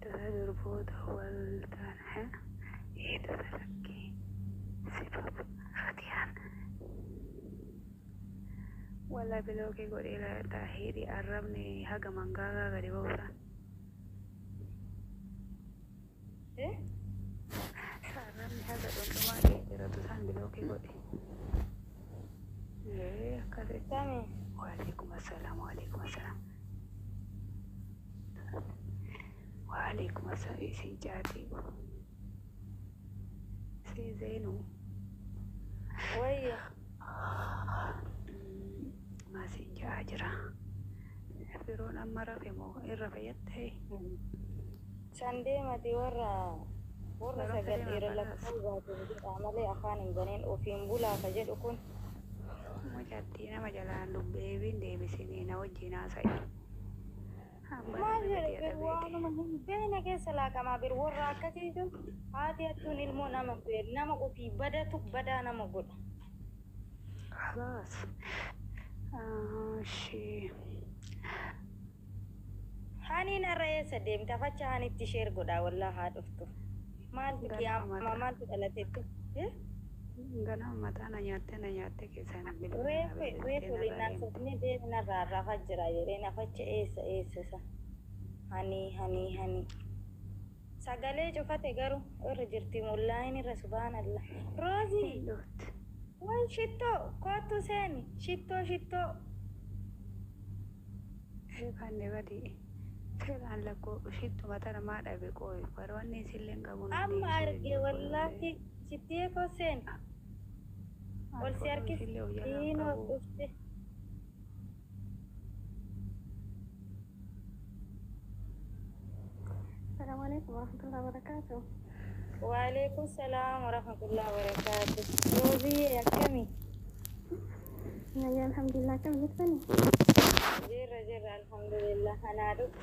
Tasa durboota wal taana ee tasa lakkii sibab fatiyaan walla bilookii godhee laata hidhi arrabni haga mangaagaa gadi ba'u san. Eh? Sa arrabni haga dhundhumaa dheedheratu san bilookii godhe. Ee akkasitti. Kami? Waalaikum assalaam waalaikum assalaam. Waalaikum assalaam isin caatii si zeenuu. Wayyo. Maasiin ja'aa jira. Firoon amma rafe moo irra fayyattee? San deemati warra warra Barumsa sagal deemaa dhiira kalaas. lakkaa'uu baatuuf jedhaa malee afaan hin baneen ofiin bulaa ka jedhu kun. Mucattii nama jalaan dubbeebiin deebisinii na wajjin haasa'i. Amma Maal namni jedhe badii bir adhabeeti. waanuma hin beekne keessa laaqamaa bir warra akkasiitu haati hattuun ilmoo nama nama ofii badatu badaa nama godha. Kalaas. Ishii. Haniin har'a eessa deemte afacha hanitti share godhaa wallah haa dhuftu. Maaltu Ganama qiyaamaa mataa. maaltu dhalatetti? Eh? Ganama mataa na nyaattee na nyaattee keessaan bilbila naa Reefu reefu bilbiltee waliin narraa deemte. haasofnee deemnarraa rafaa jira jedheen afacha eessa eessa isa. Hanii hanii hanii. Sagalee cufate garuu irra jirti mullaayin irra subhaanallah. Hin Roozii dhufti. way shittoo koottu seeni shittoo shittoo. Eeganne badii. Seeraan lakkoo ishiittuma tana maa dhabe qooyi. Barwanni isillee hin qabu naan Amma deebisuu arge didde wallaahi shittiyee koo seeni. An Ol si foloo harkis isillee of jalaa hin diinoo qabu. dhufte. Assalamu alaikum warahmatullahi wabarakatuh. Waalaikum salaam warahmatullahi wabarakatuh. Rooziyee akkami? Nagaa alhamdulillah akkam jirtani? Jirra jirra alhamdulillah anaa dhufu.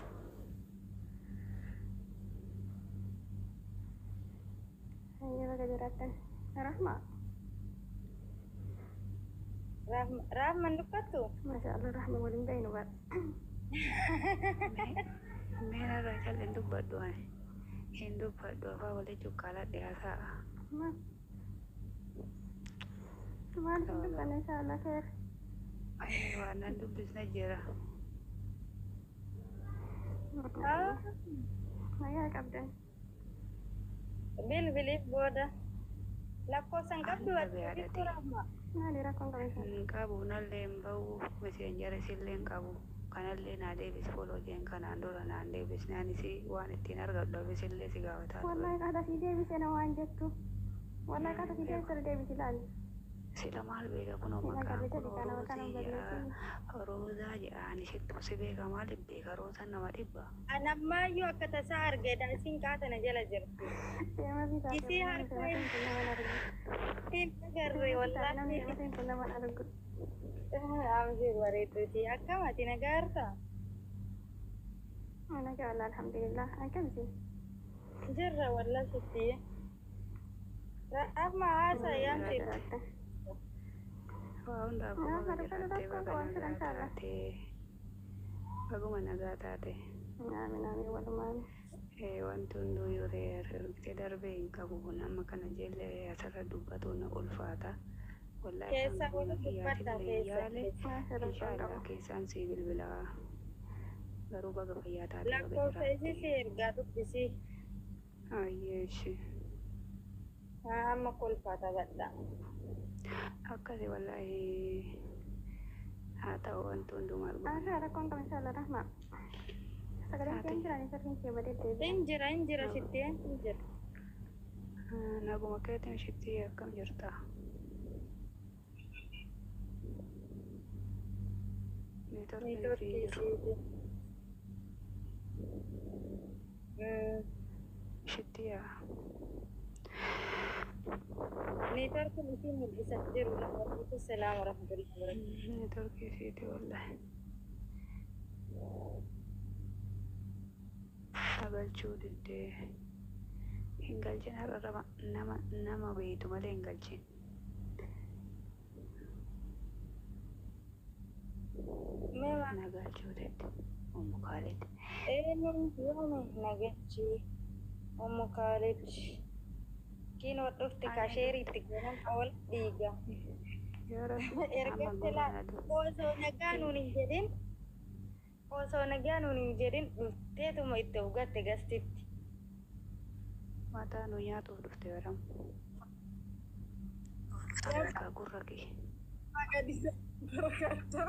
Hayya baga jiraattan. Rahma. Rahman dubbattu? Masha Allah Rahma waliin beeynu bara. Mee narraa cal hin dubbadhu ani. Hin dubbadhu afaan walii cuqqaaladhe haasa'a. Ma maaliif hin dubbanne insha Allah kheer. Ani waan nan dubbisne jira. Nagaa qabdan. Bilbiliif booda. Lakkoofsan qabdu Ani ati dhabe ofitti haadhati. Rahma. Maali rakkoon qabu insha Allah. Hin qabu nallee hin bahu miseenjara isillee hin qabu. Kanallee naa deebis foloo jeen kanaan dura naan deebisne anis waan ittiin argadhu dhabesillee si gaafataa ture. Wallahi qaata sii deebise na waan jettu. Wallahi qaata sii Beeku. deebise deebisi ilaali. Sila maal beeka kunoo Hin maqaan agarre jedhi kunoo kana maqaan roozii hin balleessini. jedha roozaa jedha ani sittu si beeka maaliif beeka roozaan nama dhibba. An ammaayyuu akka tasaa argeedha isin qaatana jala jirti. Seema fi taate Isii wallahi harka seematiin kun nama hin argu. hin agarre Seema fi taate namni wallaahi. seematiin kun nama hin argu. Amshir bareedduuti. Akkam ati nagaa jirtaa? Nagaa wallah alhamdulillah. Akkam isin? Jirra wallah sitti. Rahma haasaa Baga yaamsi. jiraattan. Waa hundaafuu Nama baga dubbatu jiraattee tokko baga waan fedhan nagaa inshallah. taatee baguma nagaa taate. Aamin aamin walumaan. Wanti hunduu yoo ta'e ergitee darbee hin qabu kun amma kana jeellee asirra dubbatu na ulfaata. Wallaahi Keessa hanga humna wali dubbadha kiyyaatillee keessa yaale keessa. Maasha rakkoon inshaallah qabu. keessaan sii bilbilaa garuu baga fayyaa taate baga Lakkoofsa isii si jiraatte. ergaa dubbisii. Ayyee ishee. Amma kolfaa taphadha. Akkasi wallaahi haa ta'u wanti hundumaa Maasha arguu. rakkoon qabu inshallah Rahma. Sagaleen kee Haati hin jirani sirriin kee badee deebi'a. Hin jira sitti hin jira. naguma keetiin ishitti akkam jirta? Neetworkiin sii Neetworkii jiru. isiiti. Ishitti yaa. Neetworkiin isii mul'isa jiru. Waalaikum salaam warahmatullahi wabarakatuh. Neetworkii isiiti wallaahi. Galchuu diddee. Hin galchin har'a nama nama nama beeytu malee hin galchin. Mee maal Na galchuu didde. Ummu Kaalid. Eenyuun yoomi nagachi Ummu Kaalid kiinoo dhufte Ani kasheeriitti ganan ol dhiiga. Yaa Rabbi amma Ergatti gurra laa na duuche. osoo nagaa nuun hin jedhin osoo nagaa nuun hin jedhin dhufteetuma itti of gatte gastitti. Mataa nu nyaatuuf dhufte baram. Bakka gurra kee. Gadisa barakaata.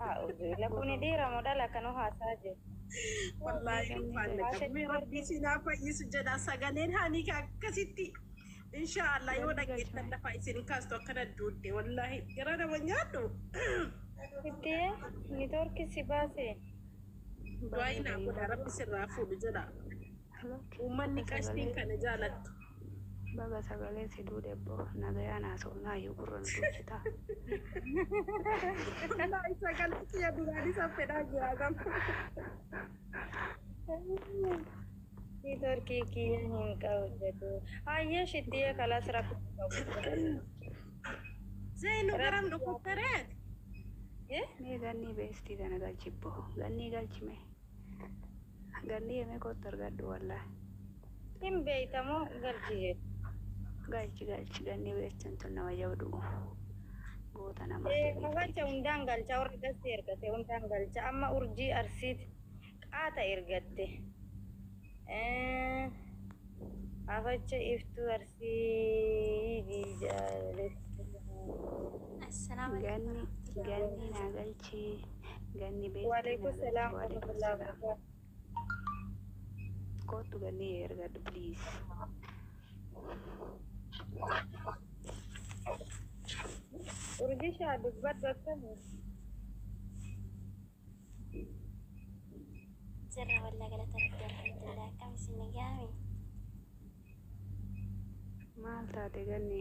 A'uuzubillah kuni dhiira moo dhala kan haasaa jiru? Wallaahi Ganni ulfaanna galchi. qabu. Mee Rabbii sinaa fayyisu jedha. Sagaleen haanii ka akkasitti inshaallah yoo Ganni dhaggeettan galchime. lafa isin kaastu akkana duudde wallaahi gara nama nyaadhu. Itti niitoorkii si baase. Du'aa Baga naa godha gayyuu. Rabbi sirraa fuudhu jedha. Lakki Uummanni baga qashtiin sagalee kana jaalattu. baga sagalee si duudhe abbo nagayaan haasofnaa iyyuu gurra nu duuchitaa. Wallaahi sagalee kiyya duraan isa fedhaa jira gama. Niitoorkii kiyya hin qabu jedhu. Hayyee shittiyyee kalaas rakkoo qabu. Zeenu garam Rabbi dhukubtereet. Mee gannii beestii tana galchi bbo. Gannii galchi mee. Gannii himee kottu argadhu wallaahi. Hin beeytamoo galchi jedhu. Galchi galchi gannii beestiin tun nama jabdu. Goota namaati Kafacha beektii. hundaan galcha warra gasti ergate hundaan galcha amma urjii arsiiti qaata ergatte. Afacha iftuu arsii jaalessa. Assalamu alaikum Ganni warahmatullahi ganni naa wabarakatuh. galchi. Ganni beestii Waalaikum naa galchi. salaam Waalaikum warahmatullahi salaam. wabarakatuh. Kottu gannii ergadhu please. Urjii shaa dubbadhu akkami? Jirra wallaa galata rabbi alhamdulillah akkam isin nagaami? Maal taate ganni?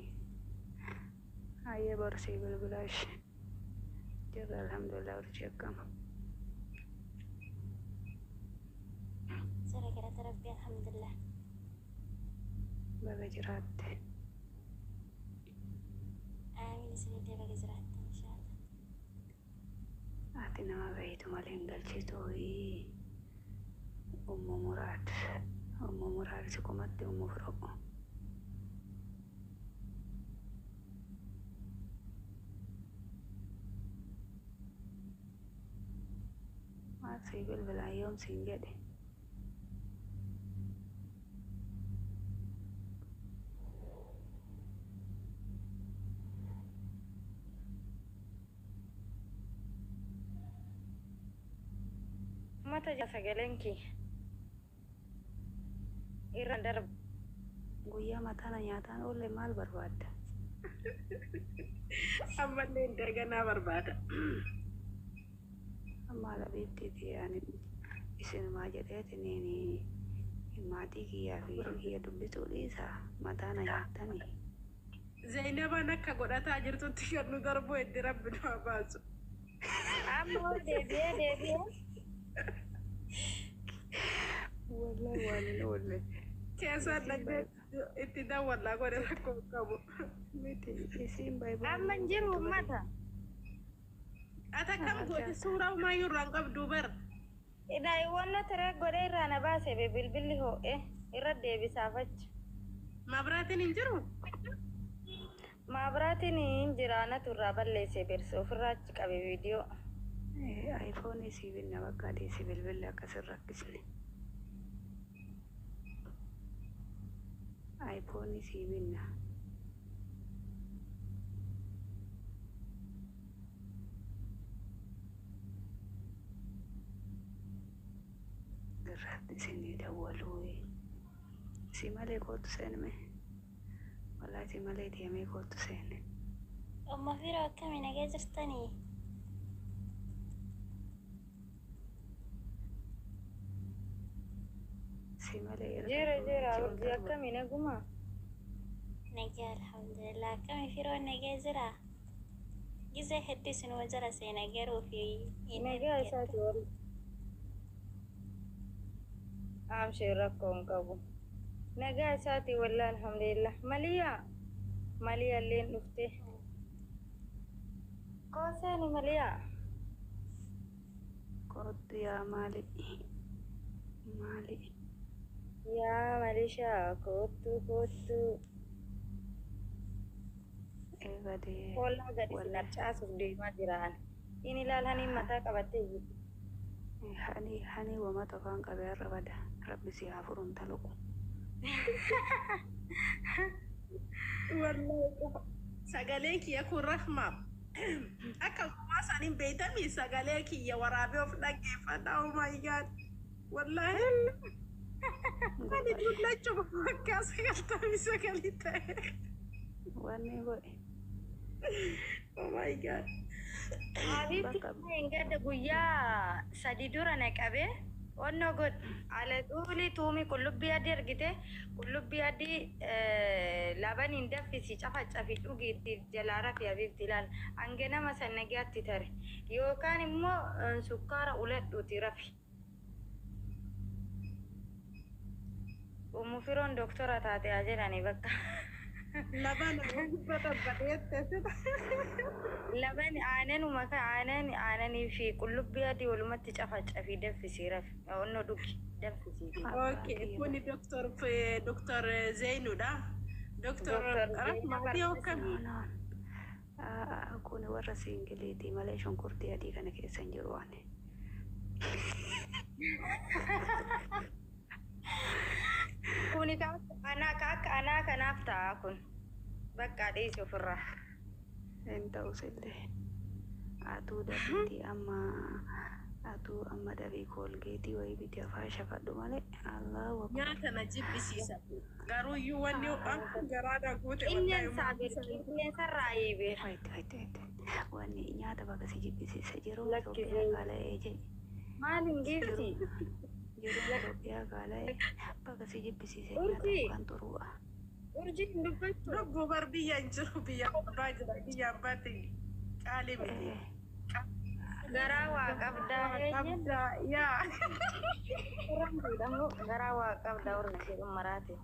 Hayyee borsii bilbilaash. Jirra alhamdulillah urjii akkam. Jirra galata rabbi alhamdulillah. Baga jiraatte. Aamin isinillee baga jiraattan inshaallah. Ati nama beeytu malee hin galchitu. Ummu Muraad. Ummu Muraad si qomatti Ummu Firoo. Maal sii bilbilaan yoom siin jedhe. Mata jaa sagaleen kee irra darba. Guyyaa mataana nyaataan oolle maal barbaadda? Ammallee daganaa barbaada. Amma labiibtiiti ani isinumaa jedheetiniin maatii kiyyaa fi kiyya dubbisuu dhiisa mataana nyaattanii. Zainabaan akka godhataa jirtutti kan nu darbu itti Rabbi nu haa baasu. Amma hoo deebi'ee deebi'ee. Wallahi waan hin oolle. Keessaan Isiin dhaqnee bay itti dawwallaa godhe rakkoo hin qabu. miti isiin bay Amma hin jiru uummata. Ati akkam gooti suuraa humaayyuu irraa hin qabdu bar. Daa'imman tiree godhee irraa na baase be bilbilli hoo'e irra deebisaaf achi. Mabraatiin hin jiru? Maabiraatiin hin jiraanatu irraa balleesse berse ofirraa achi qabe viidiyoo. Aayifoonii sii binna bakka adeessi bilbilli akkas hin rakkisne. Aayifoonii sii binna. Irratti isinii dawwaluu. Si malee kootu seenme. Wallaahi si malee deemee kootu seene. Umma firoo akkami nagaa jirtanii? Si malee Jira ergadhu jira achi ol urjii darba. akkami naguma. Nagaa alhamdulillah akkami firoo nagaa jira? Gizee hedduu isinuma jala seena garuu fi hin Nagaa argadhu. isaati wal amshee rakkoo hin qabu. Nagaa isaati wallaahi alhamdulillah. Maliyaa maliyaa illeen dhufte. Kooseeni maliyaa. Kootu yaa maali? Maali? Yaa malishaa koottu koottu. Eegalee. Hollaa gadi si Wallahi. harcaasuuf deemaa jiraan. Inni ilaal haniin mataa qabattee jirti. Hani hani wama tofaan qabee har'a bada. Rabbi si haa furuun taluqu. Wallahi qofa. Sagaleen kiyya kun rahmaaf. Akka gumaa isaaniin beeytamii sagalee kiyya waraabee of dhaggeeffadha. Oh my God. Wallahi. Ani dullachuma bakka 99 ta'e. Wanni godhe. Oh my God. Habiibti Bakka hin gadda guyyaa 3 dura na qabee onnoo godhe ala xuulii tuumii qullubbii adii argite qullubbii adii labaniin danfisi cafacafi dhugiitti jalaa rafi habiibti ilaal hanga nama san nagaatti tare yookaan immoo sukkaara uladhuuti rafi. Ummu firoon doktora taate haa jedhani bakka. Laban dubbata badeette. Laban aananuma ka aanan aananii fi qullubbii adii walumatti cafacafii danfisii rafi onnoo dhugi danfisii dhugi. Abbaan Okay, kiyya kuni Doktor Zeynuudha. Doktor Doktor Zeyna Rahmaatii yookaan No, no. Kun warra siingiliitii malee shunkurtii adii kana keessa hin jiru ani. Kuni ka akka anaa ka akka anaa kanaaf ta'a kun. Bakka dhiisi ofirraa. Hin ta'us illee. Atuu dafiitii amma atuu amma dafii koolgeetii wayii biti afaan shafadhu malee Allahu akbar. Nyaata na jibbisiisa. Garuu iyyuu wanni akka garaadhaa guute wallahi Qilleensaa uummata beer isaanii. qilleensarraa beer. Wayitti wayitti wayitti. Wanni nyaata bakka si jibbisiisa jiruun Lakkisee. Itoophiyaa qaala'ee jedhi. Maaliin geessi? Jiruun Itoophiyaa qaala'ee bakka si jibbisiise nyaata Urjii. yookaan xuruudha. Urjii hin dubbattu. Lubbuu bar biyya hin jiru biyya abbaa jira biyya abbaatti qaalii miti. Garaa waa qabdaa eenyuun? Qabdaa yaa. Ramtuudhamoo garaa waa qabdaa urjii jedhu maraate.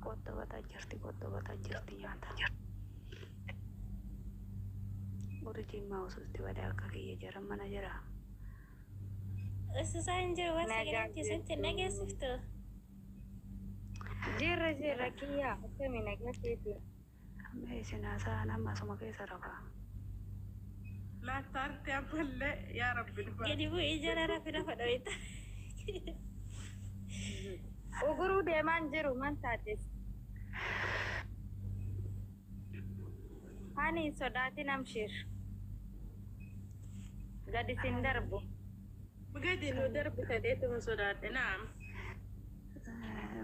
Qottobataa jirti qottobataa jirti nyaata. Urjiin maa usutti badaa akka kiyya jara mana jira. Usisaa hin jiru waan Nagaa sagaleen keessatti hin dhageessiftu. Jirra jirra kiyyaa akkami nagaa keeti. Mee isin haasa'an amma asuma keessa rafaa. Laattaarte ammallee yaa rabbi nu baasi. Gadi bu'ii jala rafi lafa dhoyita. Uguruu deemaan jiru man taates. Hani hin sodaatin amshir. Gadi sin darbu. Gadi nu darbite dheetuma sodaadhe naam.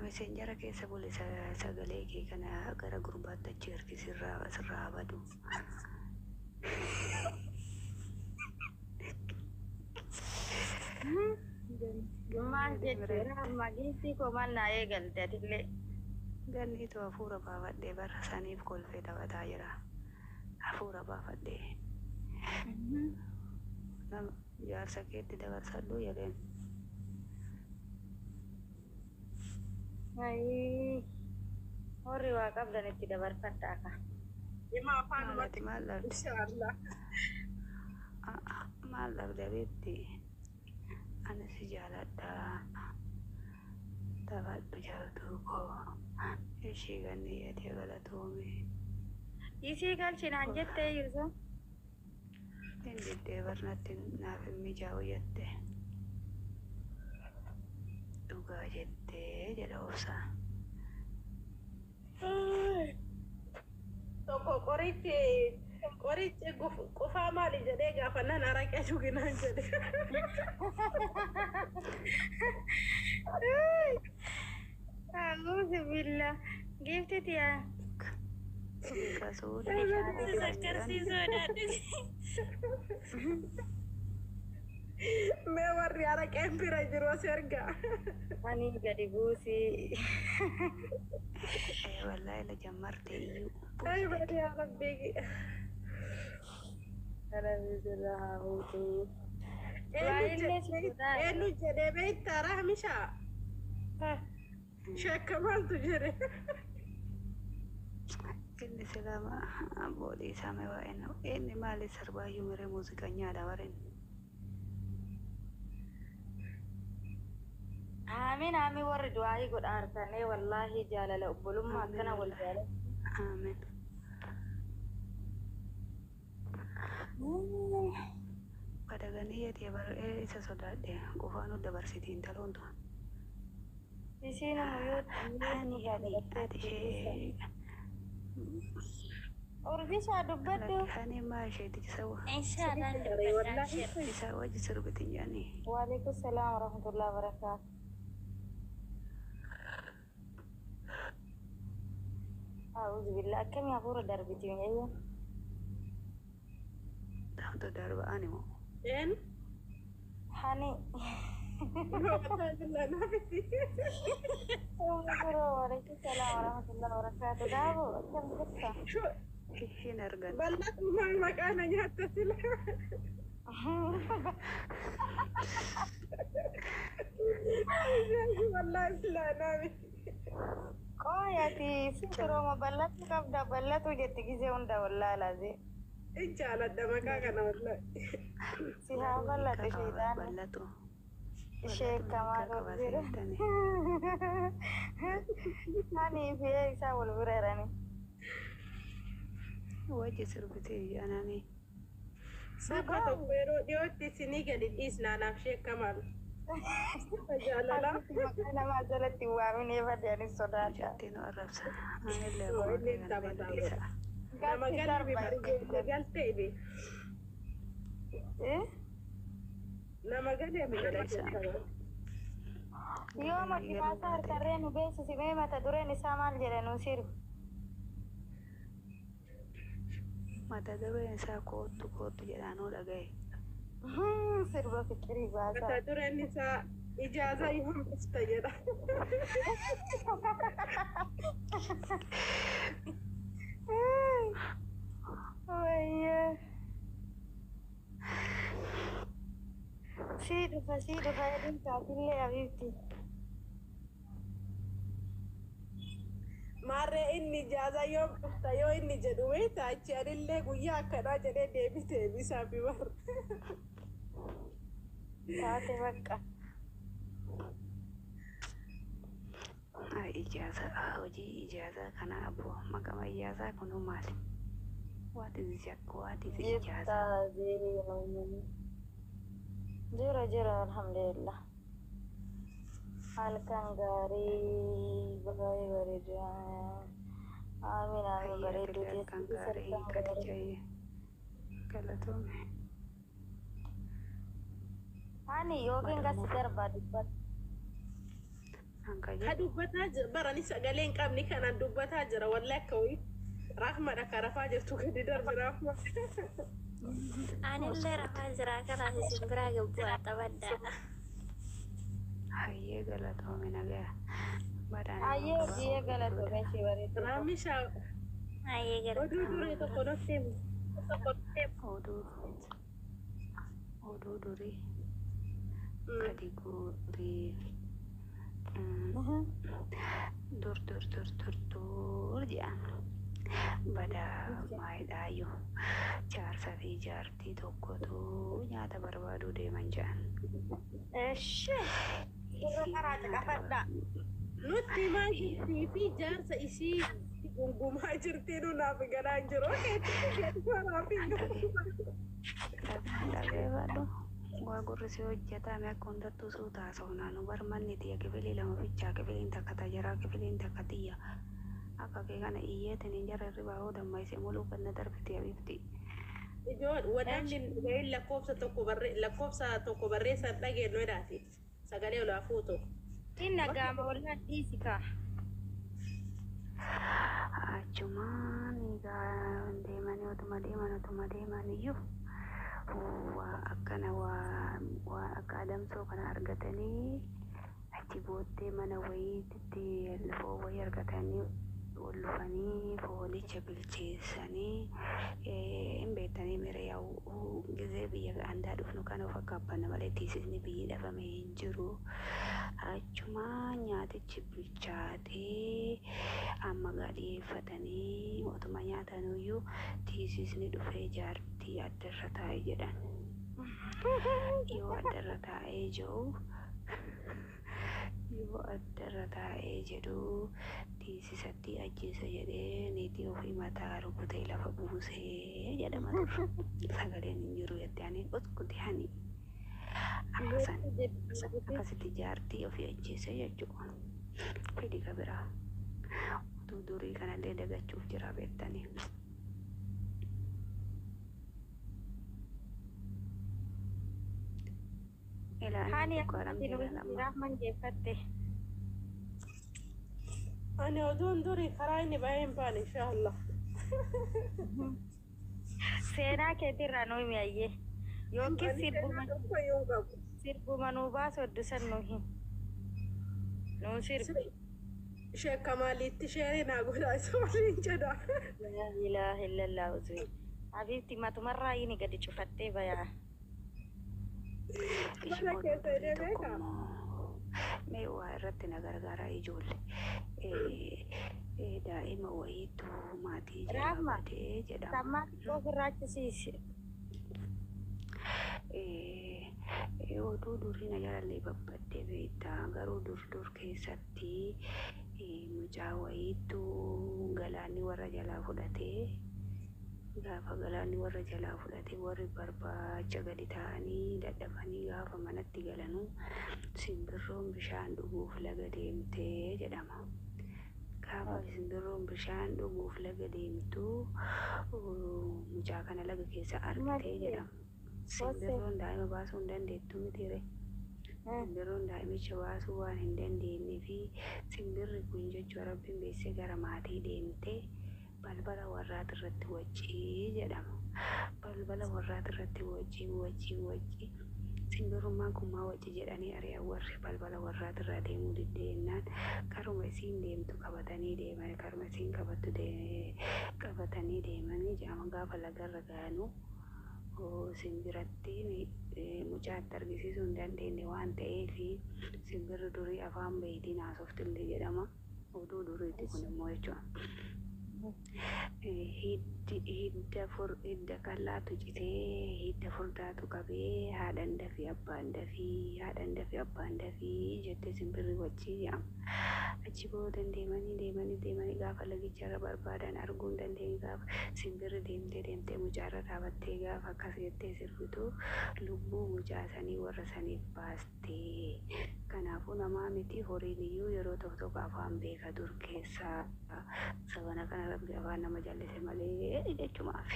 Meseenjara keessa bule sagalee kee kana gara gurbaatti achi ergi sirraa sirraa badu. Maal jechuudha magiitti koo maal naa eegalte atillee. Ganniitu hafuura baafadhee bara saniif kolfee taphataa jira. Hafuura baafadhee. Nama jaarsa keetti dabarsadhu jedheen. Ayii. Warri waa qabdan itti dabarfadhaa ka. Dhimma Maal afaanumatti ati maal dhabde? inshaallah. Maal dhabde beekti? Ani si jaaladha. Taphadhu jaaltuu koo. Ishii ganni jedhee galatoome. Isii galchinaan jettee Yuusuf. Hin diddee barnatti naaf hin mijaa'u jette. Dhugaa jettee jedha obsaan. Tokko qorichi qorichi qufaa maali jedhee gaafannaan araqee dhuginaan jedhe. A'uuzu billah. Giifti tiyaa. Kasuudha. Si sakkarsiisuudha dhugi. Mee warri araqeen bira jiru as ergaa. Ani gadi buusii. Wallaahi la jammarte iyyuu. Ay bari yaa rabbii. Rabbi sirra haa buutu. Waa'illee si sodaadha. Eenyu jedhee beektaa Rahmishaa? Shakkamaantu jedhe. Inni silama boodii isaa mee waa'ee inni maali sarbaayyuu miree muuziqanyaadha warreen. Amiin amiin, warri du'aayii godha harkanee, wallaahi jaalala obbolummaa Amiin akkana wal wallaahi. jaalala. Amiin. Badaganii yatee bar'ee isa sodaadhe qofaan dabarsiti intaloon tun. Isiin yoo Hani hani ati ishee Urgishaa dubbadhu. Hani maa isheeti isa Inshallah dubbadha abshir. Isa wajji sirbitin jedhanii. Waalaikum salaam warahmatullahi wabarakatuh. A'uudhu billah, akkamii hafuura darbiti mi'eeyyo. Dhaamtu darba'an immoo. Een? Hani. Wallahi billah naafiti. Waalaikum salaam warahmatullahi wabarakatuh. Daabo, akkam jirta? Hin argan. Bal'aatu maal maqaa na nyaatta sila. Wallahi billah naafiti. Qooyi, ati si firooma bal'atu qabda, bal'atu jetti gisee hunda, wallaahi laazee. In jaaladha maqaa kana wallahi. Si haa bal'atu shayxaana. Bal'atu. Ishee kamaa qaba bira. seetanii. Hani fi isaa wal bira jirani. Wajji sirbitee jedhanii. Sirba tokko yeroo dhiyootti isinii gadi dhiisnaa naaf sheekamaal. Sirba jaalalaa. Maqaa namaa jalatti waaminee badde, anis sodaadha. Jettee nu arrabsa. Anillee Oo, akkuma inni kee kana taphataa dhiisa. Nama galme bari galtee be. Nama galee mi Isa. Yoo maqaa isaa harkarree nu beeksisi, mee mata dureen isaa maal jedha nu sirbi. Mata dureen isaa "Koottu koottu" jedhaanuu dhagaye. Sirba fikirii baasaa. Mata dureen isaa "Ijaaza yoom dhufta" jedha. Wayyee. Sii dhufa, sii dhufa jedhin kaatillee abiibti. Maarree, inni "Ijaaza yoom dhufta" yoo inni jedhu beektaa, achi anillee guyyaa akkanaa jedhee deebitee deebisaa fi bar. Taate bakka. Ay, ijaaza, hojii ijaazaa kana abbo, maqama ijaazaa kunuu maali? What is what is ijaaza? Jirta zeerii jira jira, alhamdulillah. Halkan gaarii, baay'ee bareeda. Amiin amiin, bareedduu. Hayyaa, halkan gaarii Khadijaa, galatoome. Hani yookiin gasi darbaa dubbatu. Hanka Ka jedhu dubbataa jira barani, sagalee hin qabne kanaan dubbataa jira wallahi, akka wayii rahmadha ka rafaa jirtu gadi darbi rahma. Anillee rafaa jira, kanaaf isin biraa gabbu'aa taphadhaa. Hayyee, galatoome, nagaa. Badhaan Ayyee hojii galatoome ishee bareedduu. Raamisha. Hayyee, Oduu duree galatoome. tokko nutti himi. Oduu durii gadi guurii dur dur dur dur dur jedhan badaa maayidhaayyuu jaarsaa fi jaartii tokkotu nyaata barbaaduu deeman jedhan. Eshi. Irra karaa caqafadhaa. Nutti himaa jirtii fi jaarsa isii gungumaa jirtii, nu naaf galaa hin jiru. Naaf hin galu. Dhageeffadhu. Waa gurri si hojjetame akka hundattuu suu taasifnaa nu bar manni tiyya kibilii lama bichaa, kibiliin takka tajaraa, kibiliin takka tiyya. Akka kee kana iyyeetiin hin jara hirribaa hoo dammaisee muluu ganna darbiti abiibti. Ijoon wanamni dhagahin lakkoofsa tokko barree, lakkoofsa tokko barreessan dhageenyu jedhaati. Sagalee olaa fuutu. Inni gaama wallaan dhiisi kaa. Achumaan egaa deemanii otuma deeman iyyuu waa akkana waa akka adamsoo kana argatanii, achi booddee mana wayiitti foon wayii argatanii ol dhufanii foonicha bilcheessanii. Hin beektanii mire, yaa'u gizee biyya andaa dhufnu kana of akka abbanna malee tiisisni biyyi dhabame hin jiru. Achumaan nyaatichi bilchaatee amma gaa dhiyeeffatanii otuma nyaatanuyyuu tiisisni dhufee jaartii addarra taa'e jedhan. Yoo addarra taa'ee jiru Fardarra taa'ee jedhu tiisisatti ajjeesa jedhee niitii ofii mataa rukutee lafa buusee jedhama ture. Sagaleen hin jiru jettee ani uskuti hani. Akkasan akkasitti jaartii ofii ajjeese jechuudha. Fedhi ka biraa. Utuu durii kanallee dagachuuf jira beektanii. Ilaa inni Haani sukkaaram akkasiin jira lama. Rahman geeffatte. Ani oduun durii karaa inni bahee hin baane inshaallah. Seenaa keetirraa nu himi ayyee. Yookiin Ani seenaa sirbuma tokko iyyuu hin qabu. sirbuma nuu baasu hoddu san nu himi. Nuu sirbi. Sheekamaaliitti sheerii naa godhaa isa waliin jedha. Laa ilaaha illallah uzuri. Habiibti matumarraa inni gadi cufattee bayaa. Ishi Mana oduu keessa durii hidhee tokko beekaa? immoo mee waa irratti na gargaaraa ijoollee. Daa'ima wayiitu maatii jalaa Rahma badee jedhama. sammaa xiqqoo ofirraa achisiisi. Oduu durii na jalallee babbaddee beektaa garuu dur dur keessatti mucaa wayiitu galaanni warra jalaa fudhatee gaafa galaanni warra jalaa fudhatee warri barbaacha gadi ta'anii dadhabanii gaafa manatti galanuu simbirroon bishaan dhuguuf laga deemtee jedhama. Gaafa simbirroon bishaan dhuguuf laga deemtu mucaa kana laga keessa argitee Malee jedhama. bosse. Simbirroon daa'ima baasuu hin dandeettu mitiire. Simbirroon daa'imicha baasuu waan hin dandeenye fi simbirri kun jechuun rabbiin beeksisee gara maatii deemtee balbala warraati irratti waccii jedhama. Balbala warraati irratti waccii waccii waccii simbirrummaan kun maa wacci jedhanii ari'an warri balbala warraati irraa deemuu diddee karuma isiin deemtu qabatanii deeman karuma isiin qabattu qabatanii deemanii jedhama gaafa lagarra ga'anuu simbiratti mucaatti argisiisuu hin dandeenye waan ta'eef simbirri durii afaan beeytiin haasoftillee jedhama. Oduu duriiti kun immoo jechuudha. Hiddi hidda fur hidda qal'aatu citee hidda furdaatu qabee haadhan dafii abbaan dafii haadhan dafii abbaan dafii jettee simbirri waccii jedhama. Achi booda deemanii deemanii deemanii gaafa lagicharra barbaadan arguu hin dandeenye gaafa simbirri deemtee deemtee mucaarra dhaabattee gaafa akkas jettee sirbitu lubbuu mucaa sanii warra saniif baastee. Kanaafuu namaa miti horiin iyyuu yeroo tokko tokko afaan beeka dur keessaa sabana kana rabbi afaan nama jallise malee jechumaaf.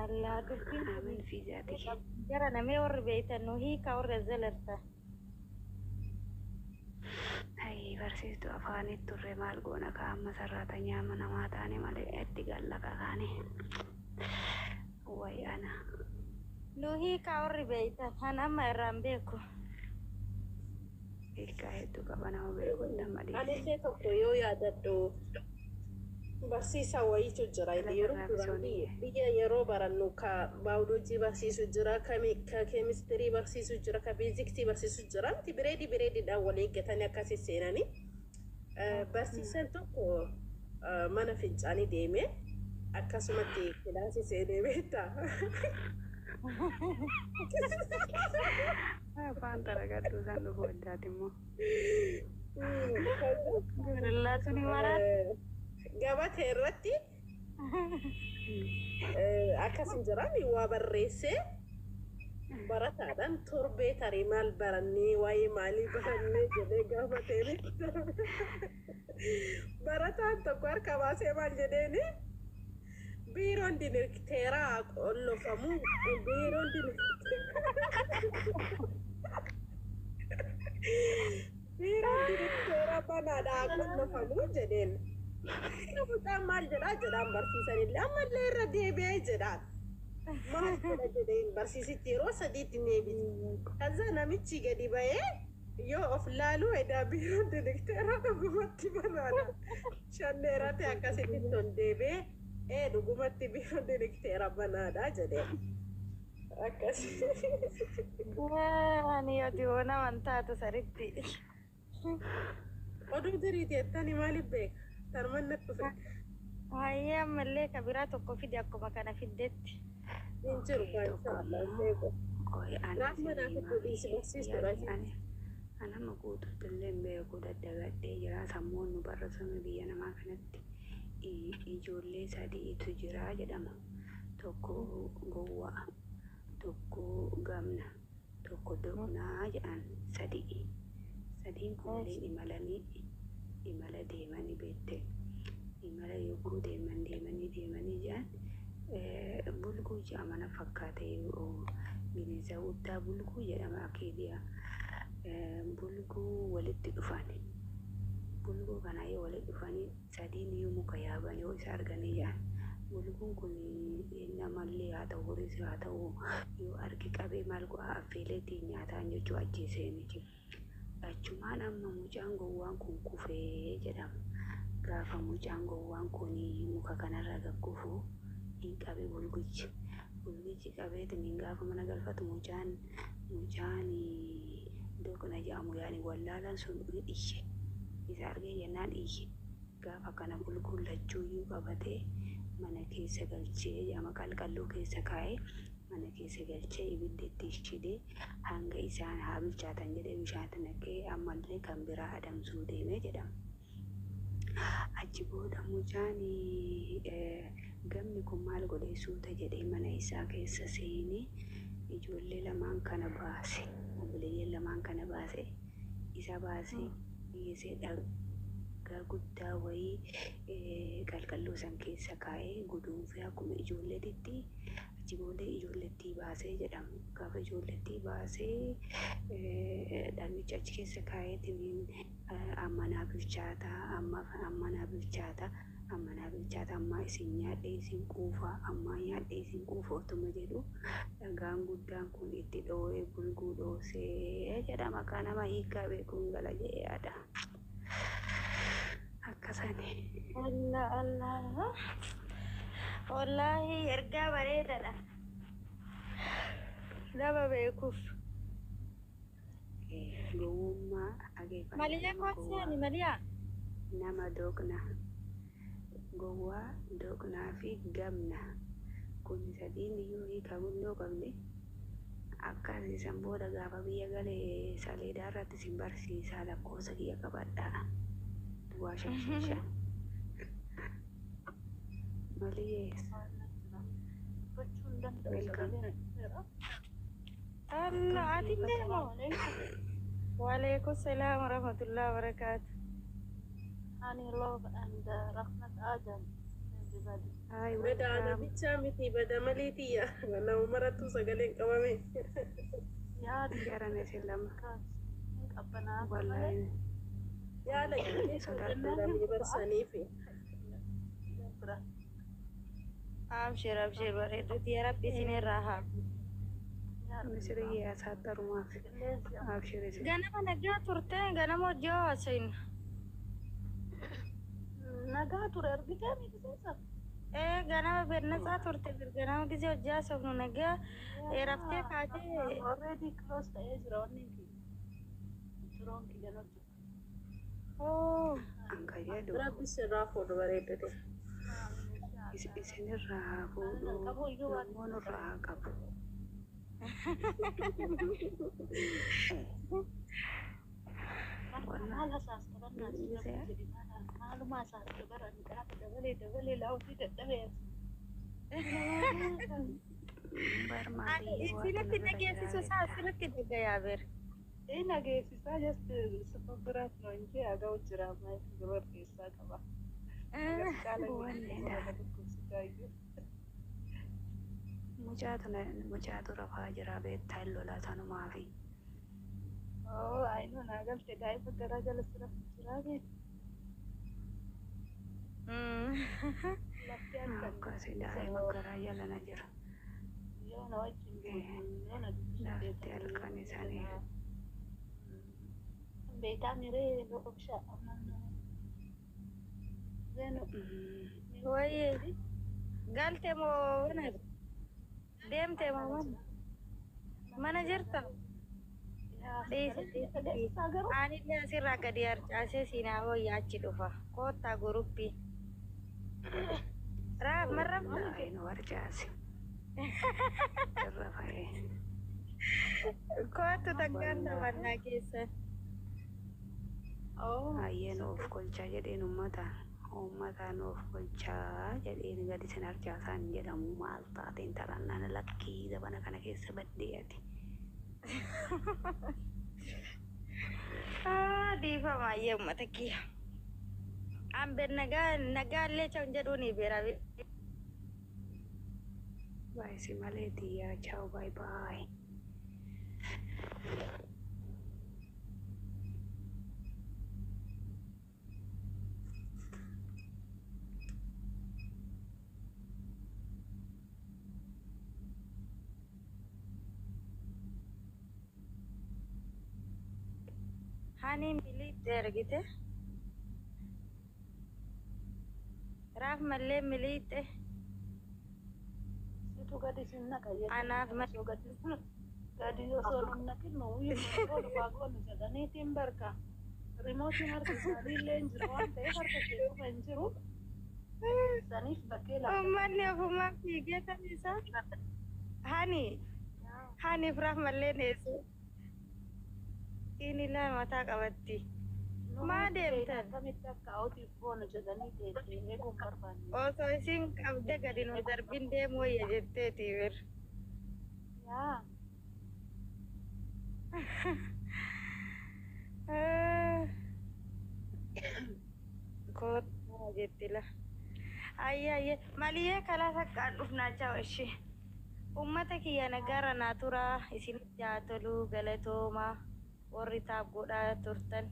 Allaa dubbiin kun Aamin fi zaati. Jara namee warri beeytan nu hiika warra zalarta. Hayi barsiistuu afaanitti turre maal goona ka amma sarraata nyaama namaa taane malee itti gallaqa kaane. Wayi ana. Nu hiika warri beeytan han amma irraan beeku. Hiikkaa hedduu qaba nama beeku nama dhiisi. Anillee tokko yoo yaadadhu barsiisaa wayiitu jira. Yeroo Lafarraa duraan bisoonii. biyya yeroo barannu ka baayoloojii barsiisu jira, ka keemistirii barsiisu jira, ka fiiziksii barsiisu jira. Miti bireedii bireediidhaan wal eeggatanii akkasii seenanii. Barsiisaan tokko mana fincaanii deemee akkasumatti kilaasii seenee beektaa. Afaan xaragadhuu isaan dhufuu addaati immoo. Allaa suni maraatu. Gabatee irratti akkas hin jirani waa barreessee barataadhaan torbee tarii maal barannee waa'ee maalii barannee jedhee gaafateen barataan tokko harka baasee maal jedheeni biiroon dinikteeraa qollofamu biiroon biiroon dinikteeraa banaadhaa qollofamu jedheen. Mucaan maal jedhaa jedhaan barsiisanillee ammallee irra deebi'ee jedhaan. Maal jedha jedheen barsiisichi yeroo sadiitti deebise. Kaza namichi gadi ba'ee yoo of laalu edaa biiroon dinikteeraa dhugumatti banaadha. Shanneerate akkasitti tol deebi'ee ee dhugumatti biiroon dinikteeraa banaadha jedheen. Akkasi. Ani oduu naman taatu saritti. Oduu duriiti jettanii maaliif beeka? Tarman natti dhufe. Hayyee ammallee ka biraa tokko fide akkuma kana fiddetti. Hin jiru Okee tokko inshallah immoo beeku. qoy ani Rahma isinii naaf himaa itti dhiisi barsiistuudha. ani Anama guutuutti illee hin beeku, daddagadhee jira. Sammuun nu barreeffame biyya namaa kanatti ijoollee sadiitu jira jedhama. Tokko gowwaa, tokko gamna, tokko doqnaa jedhan sadii. Sadiin kun waliin imalanii imala deemanii beekte. Imala yogguu deeman deemanii deemanii jedhan bulguu jedhama na fakkaate, bineensa guddaa bulguu jedhama akeediyaa. Bulguu walitti dhufan. Bulguu kana yoo walitti dhufanii sadiin iyyuu muka yaaban yoo isa arganii jedhan. Bulguun kun namallee haa ta'u, horiis haa ta'u, yoo arge qabee maal godhaa, affeeleetiin nyaataan jechuu, ajjeeseeni. Achumaan amma mucaan gowwaan kun kufee jedhama. Gaafa mucaan gowwaan kun muka kanarra gad kufu hin qabe bulguchi. Bulguchi qabeetiin gaafa mana galfatu mucaan doqna jedhamu, yaani wallaalaan sun, ni iyye. Isa argee jennaan iyye. Gaafa kana bulguun lachuuyyuu qabatee mana keessa galchee jedhama, qalqalloo keessa kaa'ee mana keessa galchee ibidda itti shidee hanga isaan haa bilchaatan jedhee bishaan naqee ammallee kan biraa adamsuu deemee jedhama. Achi booda mucaan gamni kun maal godhee, suuta jedhee mana isaa keessa seenee ijoollee lamaan kana baase. Obboleeyyan lamaan kana baase. Isa baasee dhiyeessee dhagaa guddaa wayii qalqalloo san keessa kaa'ee guduunfee akkuma ijoolleetitti achi booda ijoollettii baasee jedhama. Gaafa ijoollettii baasee dhagicha achi keessa kaa'eetiin ammanaa bilchaataa, amma ammanaa bilchaataa, ammanaa bilchaataa, ammaa isin nyaadhee isin quufaa, ammaa nyaadhee isin quufa otuma jedhu dhagaan guddaan kun itti dhoo'ee bulguu dhoosee jedhama. Kan nama hiikaa beekuun gala jedhee yaada. Akkasani. Allah Allah. Wallaahi ergaa bareedaadha. Nama beekuuf. Gowwummaa dhageeffannaa Maliyaa nama gowwaa kootseeni maliyaa. Nama doqna, gowwaa, doqnaa fi gamna kun sadiin iyyuu hiika guddoo qabdi. Akkas isan booda gaafa biyya galee saleedaa irratti isin barsiisaa, lakkoofsa kiyya qabadhaa. 0555. Maliyee. Dubbachuu hin danda'u. Welcome. Sagaleen dhufeera. Allah, ati illee moo? Assalaamu alaikum. Waalaikum salaam warahmatullahi wabarakatuh. Ani Love and Rahmat Adam. Everybody. Hi, Bada welcome. namicha miti, bada maliitiyya. Nama marattu sagaleen qabame. Yaada Jarane isin lama. qabbanaa malee. Wallahi Yaala qilleessa sodaadhu. namni barsaniifi. Abshir, abshir, bareeduuti yaa Rabbi isinirraa haa. Misiriyye asaattarumaaf. Abshir isin. Ganama nagaa turte, ganama hojii hawaasain. Nagaa ture, argitee miti keessa. Ee, ganama bernatsaa turte, ganama gisee hojii haasofnu nagaa raftee kaatee. Already close ta'ee jira wanni kiyya. Turoon kiyya hojjetu. Oo. Anka jedhu Rabbi sirraa fuudhu, bareeddate. Isinirraa haa fuudhu, namoonni irraa haa qabu. Maal hasaasta barnaas jedhi, maaluma hasaasta baran gaafa dabalee dabalee laawutii dadhabee. Barmaadii Ani waata isinitti na bira dhageessisu jira isaa beektaa. asirratti dhagayaa beer. Ee, nageessisaa, just sifa biraat no injee aga'u jira maayik biroo keessaa qaba. Caala Wannidha. nama dhukkubsitaa. Mucaatu rafaa jira beektaa, hin lolaa sanumaafi. Oo, ayinoo naa galte, daa'ima garaa jala sira jiraa beektu. Lafti halkan Akkasi daa'ima garaa jala na jira. yoo na wajjin yoo na dubbisuu Lafti halkan isaanii. Beekaa miree loobsha zeenu. Wayyee galte moo mana deemte moo mana jirta? Dhiisi, dhiisi, dhiisi. Anillee asirraa gadi harcaasee siinaa wayyaa achi dhufa. Koottaa guruppii. Raaf marrafta. Wallaahi nu harcaase. Irra fa'ee. Koottu takkaan Wallaahi. taphannaa keessa. Oh. Hayyee of kolchaa jedheen uummataan. Uummataan of kolchaa jedheen gadi sin harcaasaan jedhamu maal taateen tarannaan lakkii zabana kana keessa baddee ati. Ah, dhiifama ayyee uummata kiyya. Ambeen nagaa nagaallee caun jedhuuni beera. Baay'isi malee tiyyaa ciao bye bye. Hani miliixxe argite. Raaf mallee miliixxe. Situ gadi sin naqa jechuudha. Anaaf malee. Osoo gadi gadi osoo nun naqin nuyi goonu waa goonu jedhaniitiin barka. Rimootiin harka isaanii illee hin jiru waan ta'eef harka kee qofa hin jiru. Saniif bakkee lafa. Uummanni ofumaa fiigee kan isaa. Hani haniif raaf mallee neessu. Inni lama mataa qabatti. Maa deemtan? Akkamitti akka hawwatiif goonu jedhanii teessee eeguun barbaanne. Osoo isin qabdee gadi nu darbin deemu wayya jetteeti bir. Yaa. Kottaa jetti la. Ayya ayya maliyyee kalaa takkaan dhufnaa chawa ishee. Uummata kiyya nagaara naa turaa isinitti haa toluu galatoomaa warri taap godhaa turtan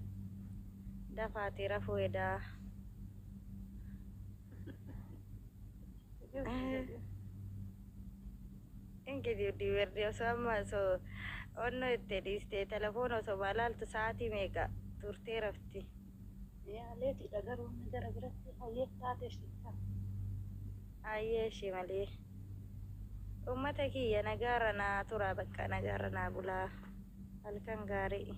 dafaati rafuu edaa. Ingidiu diwerdi osoo amma osoo onnoo itti dhiistee telefoona osoo balaaltu sa'aatii meeqa turtee rafti. Yaa leetiidha garuu inni gara biratti hayyee taate shittaa. Ayyee ishee malee. Uummata kiyya nagaara naa turaa bakka nagaara naa bulaa. Halkan gaarii.